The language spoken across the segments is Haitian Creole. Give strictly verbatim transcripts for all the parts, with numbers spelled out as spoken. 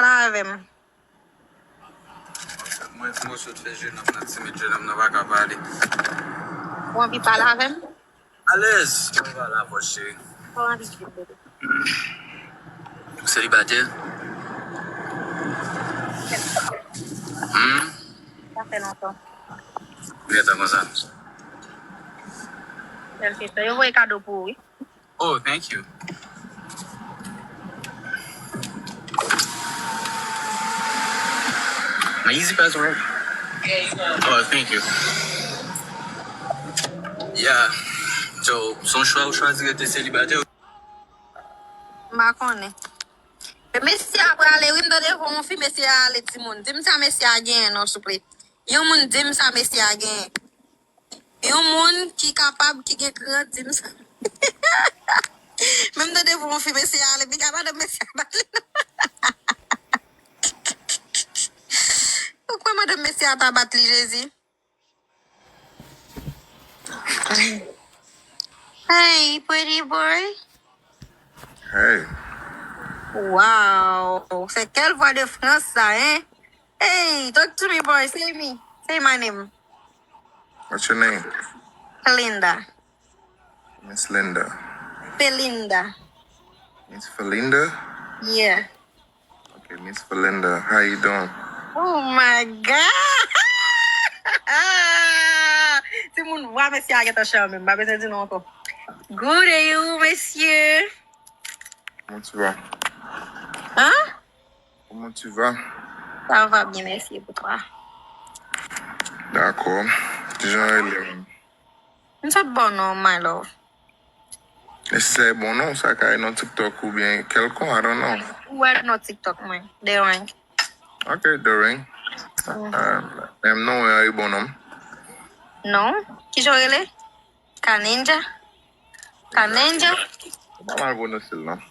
pale avè m. Mwen, mwen sot fè jenòm nan timid, jenòm nan pa ka pale. Ou anvi pale avè m? Alèz, mwen pale avè w, cheri. Ou anvi di bebe? Selibatè? Hmm? Sa fè lontan. Gentan konsa. Bèl fèt. Yo voye kado pou ou, wi. Oh, thank you. My easy password. Oh, thank you. Yeah. So, son chwa ou chwazi rete selibatè. M pa konnen. Men mesye a prale, wi, m tande vo yon fi, mesye a ale, timoun. Di m sa mesye a genyen non, souple. Yon moun di m sa mesye a genyen. Yon moun ki kapab, ki gen kran, di m sa. Men m tande pou yon fi mesye a ale, piga madanm mesye a bat li non. Ou kwè madanm mesye a ta bat li, Jezi? Hey, pretty boy. Hey. Wow, c'est quelle voix de France ça, hein? Hey, talk to me, boy. Say me. Say my name. What's your name? Felinda. Miss Linda. Felinda. Miss Felinda? Yeah. Okay, Miss Felinda, how you doing? Oh my God! Timoun, vwa mesye a gentan chanm, m pa bezwen di nou ankò. Good, et you, mesye? Comment tu vas? Hein? Comment tu vas? Ça va bien, merci, et pour toi? Dakò. Kijan w rele menm? M sot bon non, my love. E si se bon non, sa ka non TikTok oubyen kèlkon, I don't know. Ou wè non TikTok mwen, The Ring. Ok, The Ring. Mhm. Ah, menm non an e bon non. Non? Kijan w rele? Kaninja? Kaninja? Ou pa mal pwononse l non.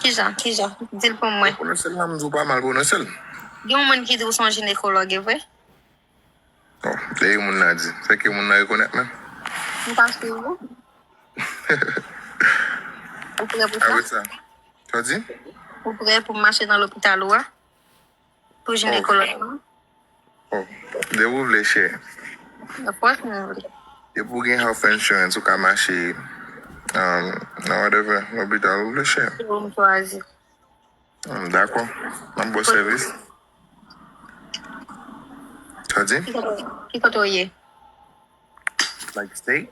Kijan? Kijan? Di l pou mwen. Ou pwononse l non, m di w pa mal pwononse l. Gen yon moun ki di w se yon jinekològ, e vre? Bon, lè yon moun nan di, se ke moun nan rekonèt menm. M pa swiv ou. Ou prè pou sa? Apre sa, sa di? Ou prè pou m mache nan lopital ou a? Pou jinekològ lan? Oh, depi w vle, chè. Of course mwen vle. Depi w gen health insurance, ou ka mache, um, nan whatever lopital ou vle, chè. Se ou m chwazi. Hmm, dakò. M ap ba w sèvis. Sa di? Ki kote, ki kote w ye? Like state?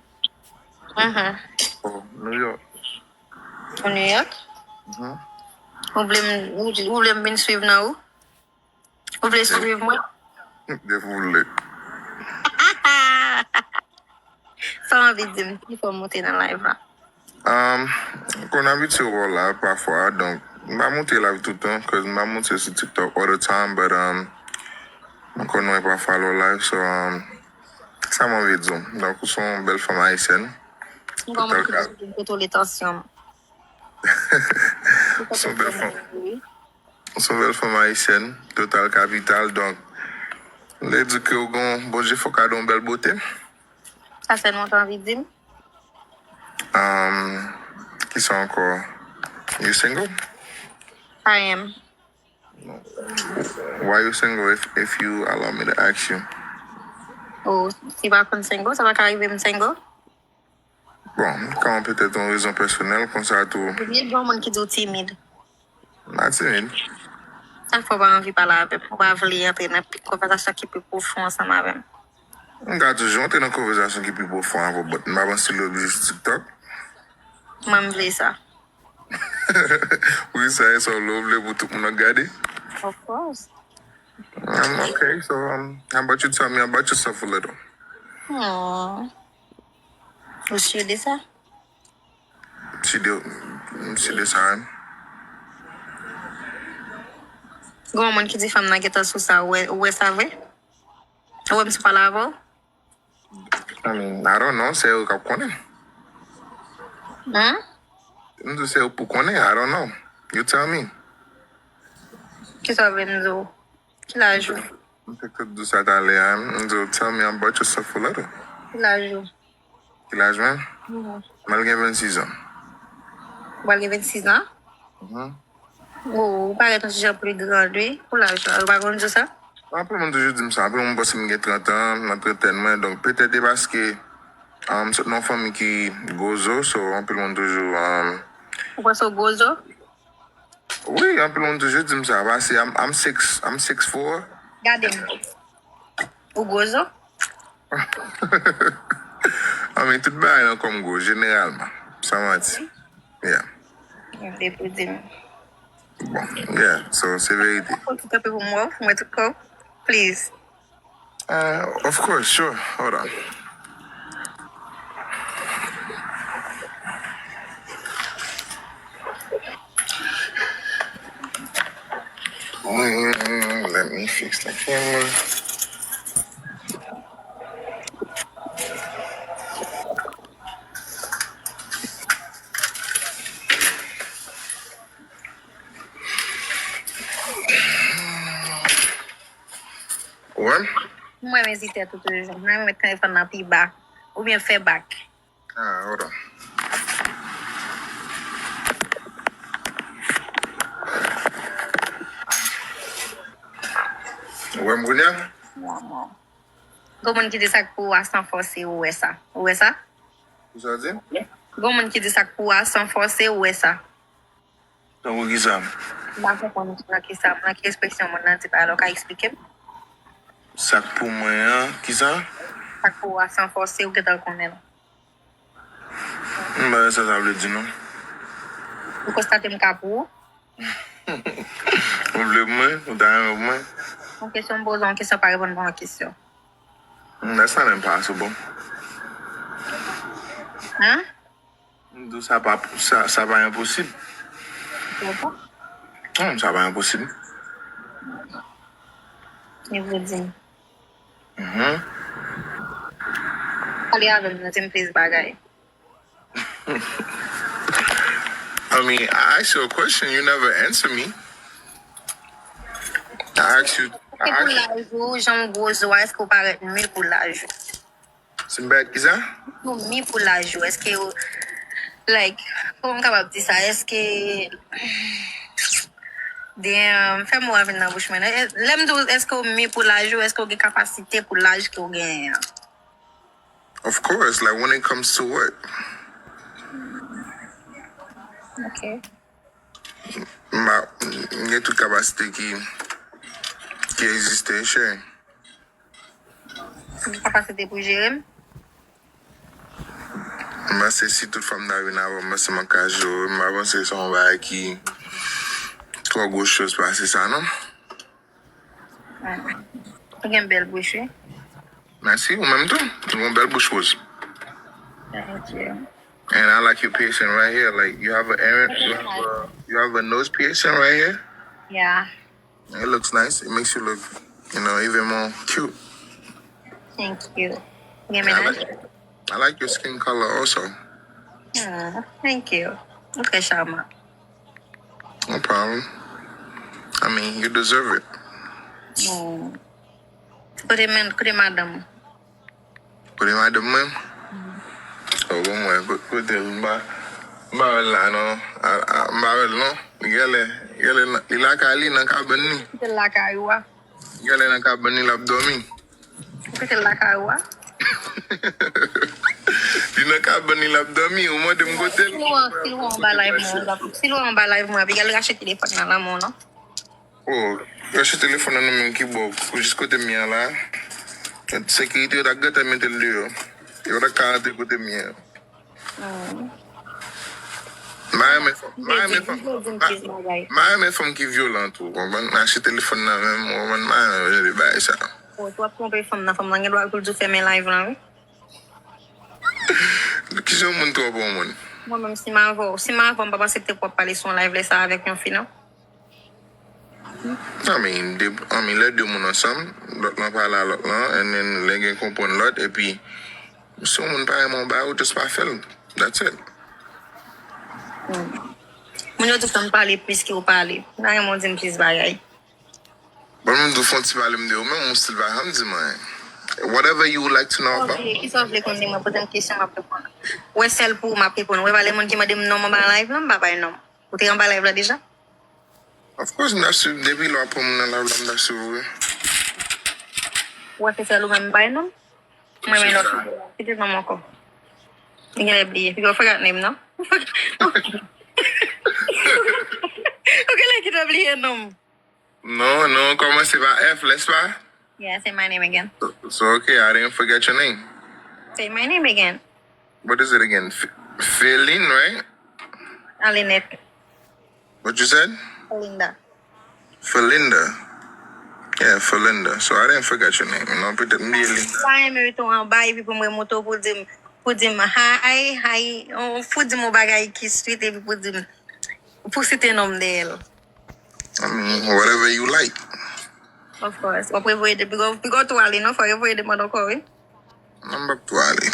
Mhm. Oh, New York. Ou New York? Mhm. Ou vle m, ou, ou vle m vin swiv nan ou? Ou vle swiv mwen? Depi w vle. Sa w anvi di m? Ki fè w moute nan live la? Um, m konn abitye wè w live pafwa, donk m pa moute live tout tan, cause m pa moute sou TikTok all the time, but, um, m konn wè pafwa lè w live, so, um, sa m anvi di w. Donk, ou se yon bèl fanm ayisyèn. M pa moun ki bezwen kontwole tansyon m. Ou se yon bèl fanm. Ou se yon bèl fanm ayisyèn, total kapital, donk, m vle di ke w gen yon bon je fò ka gen yon bèl bote. Sa fè lontan w anvi di m? Um, kisa ankò? You single? I am. Why you single if, if you allow me to ask you? Oh, si m pa konn single, sa pa ka rive m single? Bon, m ka wè petèt yon rezon pèsonèl konsa tou. Ou bliye gen yon moun ki di w timid. M pa timid. Sa k fè w pa anvi pale avè m? Ou pa vle antre nan pi, konvèsasyon ki pi pwofon ansanm avè m? M ka toujou antre nan konvèsasyon ki pi pwofon avè w, but m pa panse lè w oblije sou TikTok. Mwen, m vle sa. Poukisa e sa w vle pou tout moun ap gade? Of course. Um, okay, so, um, how about you tell me about yourself a little? Hmm. Ou si de sa? Si de, si de sa, hein? Gen yon moun ki di fanm nan gentan sou sa, ou wè, ou wè sa vre? Ou wè m sou pale avè w? I mean, I don't know, se ou k ap konnen. Hmm? M di se ou pou konnen, I don't know. You tell me. Kisa w vle m di w? Ki laj ou? M te di w sa talè a, m di w, tell me about yourself a little. Ki laj ou? Ki laj mwen? Mhm. Mwen gen vennsis an. Ou pral gen vennsis an? Mhm. Ou, ou parèt yon ti jan pli gran, wi, pou laj la. Ou pa konn di sa? Anpil moun toujou di m sa. Anpil moun panse m gen trant an, m nan trantèn mwen. Donk, petèt e paske um, m sot nan yon fanmi ki gwo zo, so anpil moun toujou. Um, Ou panse w gwo zo? Wi, anpil moun toujou di m sa. Paske I'm, I'm six, I'm six four. Gade m. Ou gwo zo? I mean, tout bagay nan kò m gwo, jeneralman. San manti. Yeah. Depi w di m. Bon, yeah, so se verite. Ou kanpe pou mwen, pou mwen tout kò. Please. Uh, of course, sure. Hold on. Mm, let me fix the camera. Wè? Mwen mezite tou toujou. Mwen met telefòn nan pi ba. Oubyen fè bak. Ah, hold on. Ou wè m kounye a? Gon moun ki di sa k pou ou a san fòse, ou wè sa. Ou wè sa? Kisa w di? Gon moun ki di sa k pou ou a san fòse, ou wè sa. Tankou kisa? M pa konprann nan kisa, nan ki ekspresyon moun nan di pa la, ou ka eksplike m? Sa k pou mwen an, kisa? Sa k pou ou a san fòse, ou gentan konnen l. M pa wè sa sa vle di non. Ou konstate m ka pou ou? Ou vle pou mwen? Ou ta renmen pou mwen? Yon kesyon m poze w, yon kesyon pa reponn mwen yon kesyon. That's not impossible. Hein? M di w sa pa, sa, sa pa enposib. Ou konprann? Non, sa pa enposib. Li vle di m. Mhm. Pale avè m, di m plis bagay. I mean, I ask you a question, you never answer me. I ask you, I Èske pou ask you, laj ou, jan w gwo zo a, èske w parèt mi pou laj ou? Si m parèt kisa? Ou mi pou laj ou, èske w, like, kòman m kapab di sa? Èske, damn, fè mo a vin nan bouch mwen. Lè m di w, èske w mi pou laj ou, èske w gen kapasite pou laj ke w genyen an? Of course, like when it comes to work. Ok. M pa, m gen tout kapasite ki, ki egziste, cheri. Ou gen kapasite pou jere m? M panse si tout fanm ta vin avè m, m panse m ap ka jere w. M pa panse se yon bagay ki twò gwo choz pase sa, non. Ou gen bèl bouch, wi. Mèsi, ou menm tou. Ou gen yon bèl bouch woz. Thank you. And I like your piercing right here. Like you have a ear, you have a, you have a nose piercing right here. Yeah. It looks nice. It makes you look, you know, even more cute. Thank you. Gen I menaj? like, I like your skin color also. Ah, thank you. Ou trè chaman. No problem. I mean, you deserve it. Hmm. Kote men, kote madanm ou? Kote madanm mwen? Oh, bon, mwen, ko- kote l? M pa, m pa wè l la, non. A- a- M pa wè l, non. Li genlè, genlè nan- li lakay li, nan kabann li. Kite l lakay ou a. Genlè nan kabann li, l ap dòmi. Ou kite l lakay ou a. Li nan kabann li, l ap dòmi. Ou mande m kote l. Si l wè, si l wè anba live mwen, l ap- si l wè anba live mwen, epi l rache telefòn nan nan men w, non? Oh, rache telefòn nan nan men w ki bò, jis kote m ye a la. Sekirite yo ta gentan mete l deyò. Yo ta ka rantre kote m ye a. Hmm. M pa renmen fanm, m pa renmen fanm, Di m m pa- plis bagay. m pa renmen fanm ki vyolan tou, konprann? Rache telefòn nan men m, konprann? M pa renmen jan de bagay sa. Oh, si w ap twonpe fanm nan, fanm nan gen dwa pou l di w fèmen live lan, wi. Kijan yon moun twonpe yon moun? Mwen menm, si m avè w, si m avè w, m p ap aksepte pou w ap pale sou yon live lè sa avèk yon fi, non. I mean, de, I mean, lè de moun ansanm, lòt lan pale a lòt lan, and then lè gen konprann lòt, epi si yon moun pa renmen yon bagay, ou just pa fè l. That's it. Hmm. Moun yo di fanm pale plis ke w pale. M ta renmen w di m plis bagay. Bon, m di w fè yon ti pale m de ou menm, ou still pa janm di m anyen. Whatever you would like to know about. Ok, kisa w vle konn de mwen? Poze m kesyon, m ap reponn. Ou wè sèl pou ou m ap reponn. Ou wè pa lè moun ki mande m non m anba live lan, m pa bay non. Ou te anba live la deja? Of course, m t ap swiv depi lè w ap pran moun nan la, m t ap swiv ou wi. Ou wè se sèl ou menm m bay non. Mwen men lòt. Kite non m ankò. Li genlè bliye. Piga w forget name non. Ou genlè kite bliye non. Non, non, kòmanse pa F, n'est-ce pas? Yeah, say my name again. So, okay, I didn't forget your name. Say my name again. What is it again? F- Feline, right? Alinette. What you said? Felinda. Felinda. Yeah, Felinda. So I didn't forget your name. You know, peut-être m bliye Linda. Pa renmen rete anba epi pou m remonte w pou di m pou di m hi, hi, ou pou di m yon bagay ki sweet epi pou di m pou site non m dèyè l. I mean, whatever you like. Of course. W ap revoye de piga piga w tou ale non, fò w revoye demann ankò wi. Non, m p ap tou ale.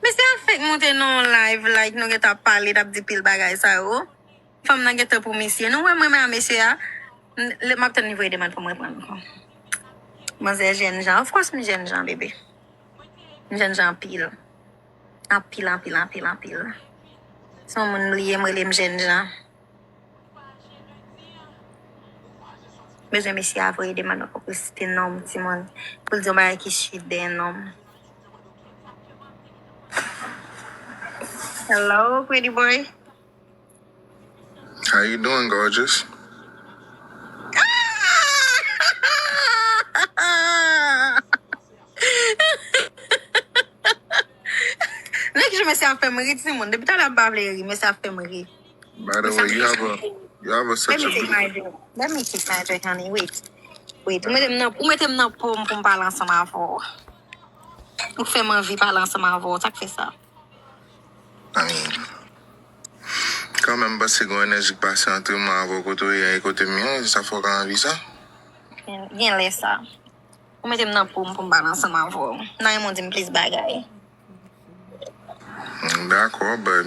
Mesye a fèk monte nan yon live like nou gentan ap pale, t ap di pil bagay sa yo. Fanm nan gentan pou mesye. Nou wè mwen menm a mesye a. M ap tann li voye demann pou mwen pran ankò. Manzè jèn jan. Of course m jèn jan bebe. M jèn jan anpil. Anpil, anpil, anpil, anpil. Se yon moun m bliye m rele m jèn jan. Bezwen mesye a voye demann ankò pou l site non m timoun. Pou l di yon bagay ki sweet dèyè non m. Hello, pretty boy. How you doing, gorgeous? Nèg jou mesye ap fè m ri timoun. Depi talè m pa vle ri, mesye ap fè m ri. By the way, you have a you have a such a beautiful. Let me take my drink, honey. Wait. Wait. Ou mete m nan, ou mete m nan po m pou m pale ansanm avè w. Ou fè m anvi pale ansanm avè w. Sa k fè sa? I mean, kanmenm, m panse gen yon enèji k pase antre mwen avè w kote w ye a e kote m ye a, sa fè w ka anvi sa. Gen, gen lè sa. Ou mete m nan po m pou m pale ansanm avè w. M ta renmen w di m plis bagay. Mm, D'accord, but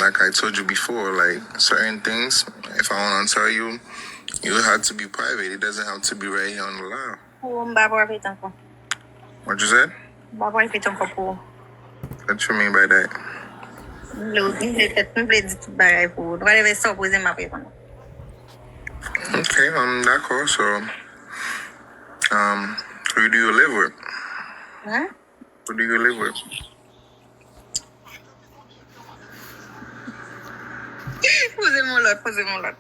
like I told you before, like certain things, if I want to tell you, you have to be private. It doesn't have to be right here on the live. Pou m pa pwofite ankò. What you said? M pa pwofite ankò pou ou. What you mean by that? M vle w di, m vle fè, m vle di tout bagay pou ou. Whatever sa w poze m, m ap reponn. Okay, um, d'accord. So, um, who do you live with? Hein? Who do you live with? Poze m yon lòt, poze m yon lòt.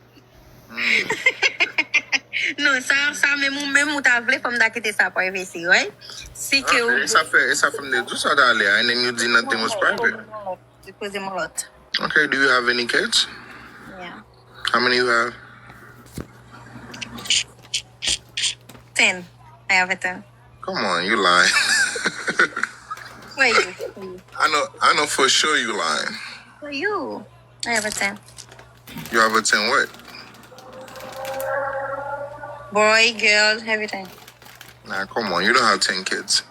Non, sa, sa menm ou menm ou ta vle fò m ta kite sa privacy, right? Si ke ou... E sa fè, e sa fè m te di w sa talè a, and then you di nothing was private. Poze m yon lòt. Okay, do you have any kids? Yeah. How many you have? Ten. I have a ten. Come on, you lying. Where you? I know, I know for sure you lying. For you. I have a ten. You have a ten what? Boy, girl, everything. Nah, come on, you don't have ten kids.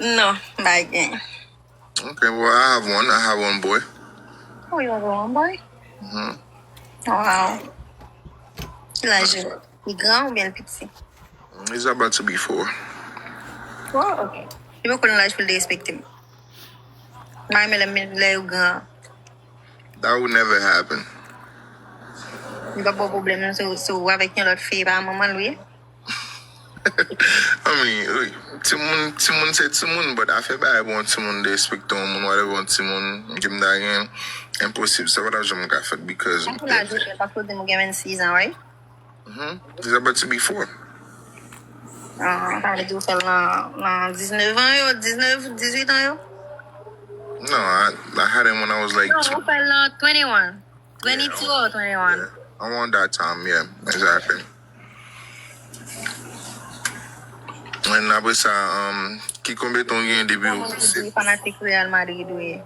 No, back again. Okay, well, I have one. I have one boy. Oh, you have one boy? Mm-hmm. Wow. Ki laj li? Li gran oubyen li piti? He's about to be four. Oh, ok. Li poko nan laj pou l derespekte m. M pa renmen lè m, lè yo gran. That would never happen. Li pa ba w pwoblèm non, se, se ou avèk yon lòt fi, e pa manman l ou ye? I mean, wi, timoun, timoun se timoun, but afè bagay pou yon timoun derespekte yon moun, whatever yon timoun, ke m ta gen, enposib, sa pa t ap janm ka fèt, because... Nan ki laj ou fè l? Paske w di m ou gen vennsis an, right? Mhm. He's about to be four. Ah, sa vle di ou fè l nan, nan diznèf an yo, diznèf, dizuit an yo? No, I, I had him when I was like... Non, ou fè l nan twenty-one. Twenty-two or twenty-one? Yeah, around that time, yeah, exactly. And apre sa, um, ki konbyen tan w gen depi w... Ou di fanatik Real Madrid ou ye.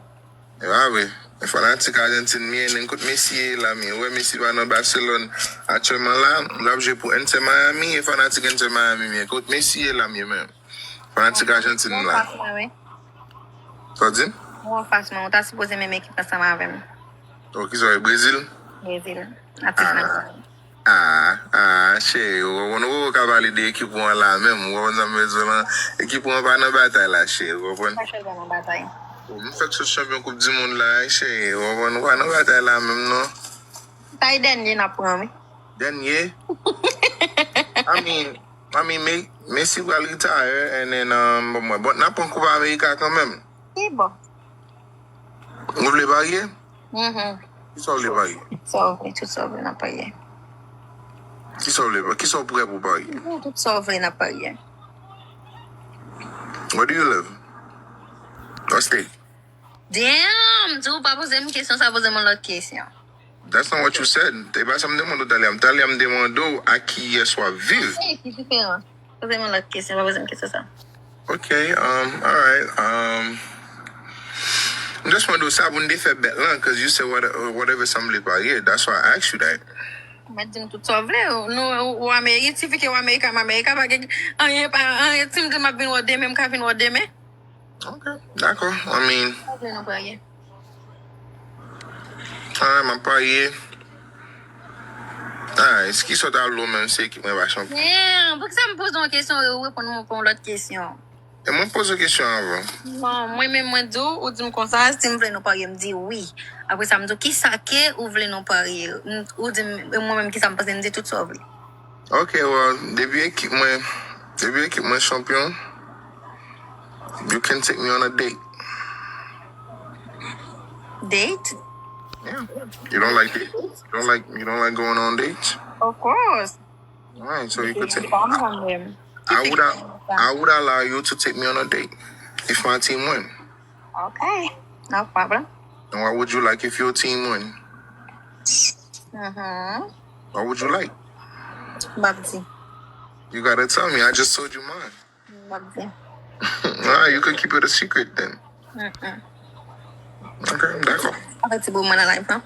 E pa vre. E fanatik Ajantin m ye, nen kote Messi ye la m ye. Ou wè Messi pa nan Barcelone aktyèlman la, l ap jwe pou Inter Miami, e fanatik Inter Miami m ye. Kote Messi ye la m ye menm. Fanatik Ajantin m la. Ou fas mwen, wi. Sa w di m? Ou anfas mwen, ou ta sipoze menm ekip ansanm avè m. O, kisa w ye, Brezil? Brezil. Atis mwen. Ah, ah, cheri, ou konprann, ou ka pale de ekip ou an la menm, ou konprann sa m vle di w lan? Ekip ou an pa nan batay la, cheri, ou konprann? Pa chèl pa nan batay. M fèk sot chanpyon Koup di Mond la, cheri. Ou konprann, nou pa nan batay la menm, non. Sa e dènye n ap pran, wi. Dènye? I mean, I mean, Me- Messi pral retire, and then, um, bon, mwen, bon, n ap pran Koup Amerika kanmenm. Ki bon. Ou vle parye? Mhm. Kisa w vle parye? Sa w vle, tout sa w vle, n ap parye. Kisa w vle parye? Kisa w prè pou parye? Tout sa w vle, n ap parye. Where do you live? What state? Damn! Di w pa poze m kesyon, sa poze m yon lòt kesyon. That's not what you said. Te pa sa m te mande w talè a. M talè a m te mande w a kiyès w ap viv. Hey, ki diferan? Poze m yon lòt kesyon, pa poze m kesyon sa. Ok, um, alright. Um, m just mande w sa pou n te fè bèt lan, cause you said what, whatever sa m vle parye. That's why I asked you that. Mwen di m tout sa w vle. Nou, ou Amerik, sifi ke ou Amerika, m Amerika, pa gen anyen, pa anyen. Si m di m ap vin wè w demen, m ka vin wè w demen. Ok, dakò. I mean, Sa w vle nou parye? Alright, m ap parye. Alright, kisa w ta vle w menm si ekip mwen pa chanpyon? Men, poukisa m poze yon kesyon e ou reponn mwen pou yon lòt kesyon? E mwen poze w kesyon avan. Non, mwen menm mwen di w, ou di m konsa, si m vle nou parye, m di wi. Apre sa, m di w, kisa ke ou vle nou parye? M- Ou di m, e mwen menm kisa m panse, m di tout sa w vle. Ok, well, depi ekip mwen, depi ekip mwen chanpyon, you can take me on a date. Date? Yeah. You don't like dates? You don't like you don't like going on dates? Of course. Alright, so you could take Femme quand même. I would I, I would allow you to take me on a date if my team win. Okay, no problem. And what would you like if your team win? Mhm. What would you like? M ap di. You gotta tell me. I just told you mine. M ap di. Alright, you can keep it a secret then. Mm-mm. Ok, dakò. Avèti pou mwen nan live lan.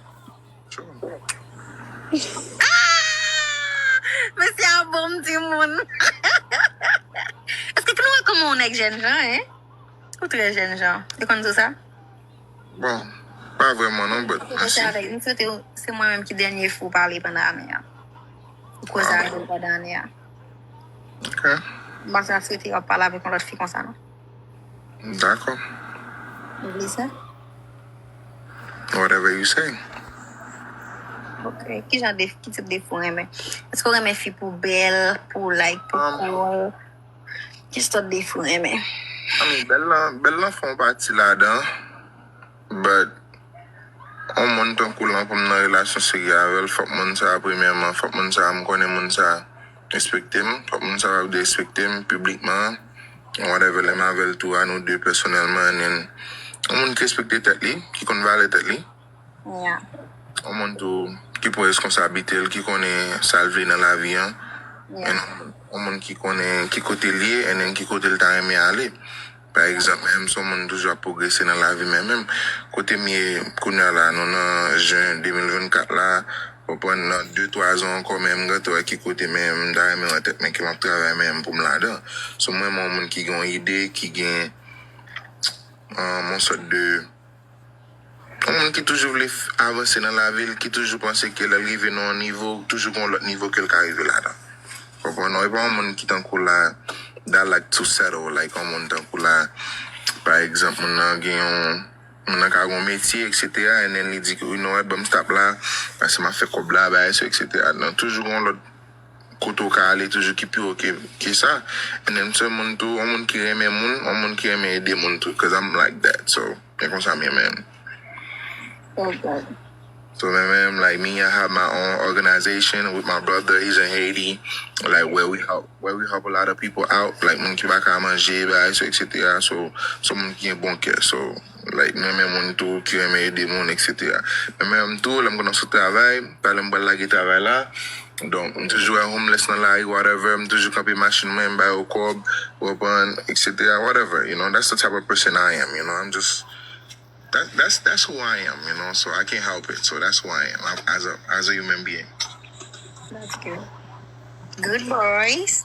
Sure. Ah! Mesye a bon timoun. Èske nou wè kòman yon nèg jèn jan, hein? Ou trè jèn jan. Ou konn di sa? Bon, pa vrèman non, but I Mesye see. Avèk, m swete se mwen menm ki dènye fou pale pandan ane a. Ou koze avè l pandan ane a. Ok. M pa swete w ap pale avèk yon lòt fi konsa non. Dakò. Ou vle sa? Whatever you say. Ok. Ki jan de, ki tip de fi w renmen? Èske w renmen fi pou bèl, pou like, pou Um, cool? Ki sòt de fi w renmen? I mean, bèl lan, bèl lan fè yon pati ladan. But yon moun tankou lan pou m nan relasyon serye avè l, fòk moun sa a premyèman, fòk moun sa a m konnen moun sa a respekte m, fòk moun sa a derespekte m piblikman, whatever, lè m avè l tou a nou de pèsonèlman, and then yon moun ki respekte tèt li, ki konn valè tèt li, Yeah. yon moun tou ki pran reskonsablite l, ki konnen sa l vle nan lavi an, Yeah. and yon moun ki konnen ki kote l ye, and then ki kote l ta renmen ale. Pa egzanp, menm si yon moun toujou ap pwogrese nan lavi, men menm kote m ye kounye a la, nou nan jen de mil vennkat la, ou konprann, nan de twa zan ankò, men m gentan wè ki kote men m ta renmen wè tèt mwen, ke m ap travay men m pou m ladan. So, mwen, mwen, yon moun ki gen yon ide, ki gen um, yon sòt de yon moun ki toujou vle f- avanse nan lavi l, ki toujou panse ke lè l rive nan yon nivo, toujou gen yon lòt nivo ke l ka rive ladan. Konprann? Non, e pa yon moun ki tankou la, that like to settle, like yon moun tankou la, pa egzanp, moun nan gen yon, moun nan ka gen yon metye, et cetera, and then li di ke, you know what, ban m stop la, paske m ap fè kòb la, bagay sa, et cetera. Non, toujou gen yon lòt kote w ka ale toujou ki pi wo ke, ke sa. And then se moun tou, yon moun ki renmen moun, yon moun ki renmen ede moun tou, cause I'm like that. So, e konsa m ye, man. Oh God. So, man, man, like me, I have my own organization with my brother. He's in Haiti, like where we help, where we help a lot of people out, like moun ki pa ka manje, bagay sa, et cetera. So, se moun ki gen bon kè. So, like mwen menm moun tou ki renmen ede moun, et cetera. Men menm tou, lè m konn sou travay, talè m pral lage travay la. Donk, m toujou wè homeless nan lari, whatever. M toujou kanpe machin mwen, m ba yo kòb, ou konprann, et cetera. Whatever, you know, that's the type of person I am, you know. I'm just, that, that's, that's who I am, you know, so I can't help it. So that's who I am, I'm, as a, as a human being. That's good. Good boys.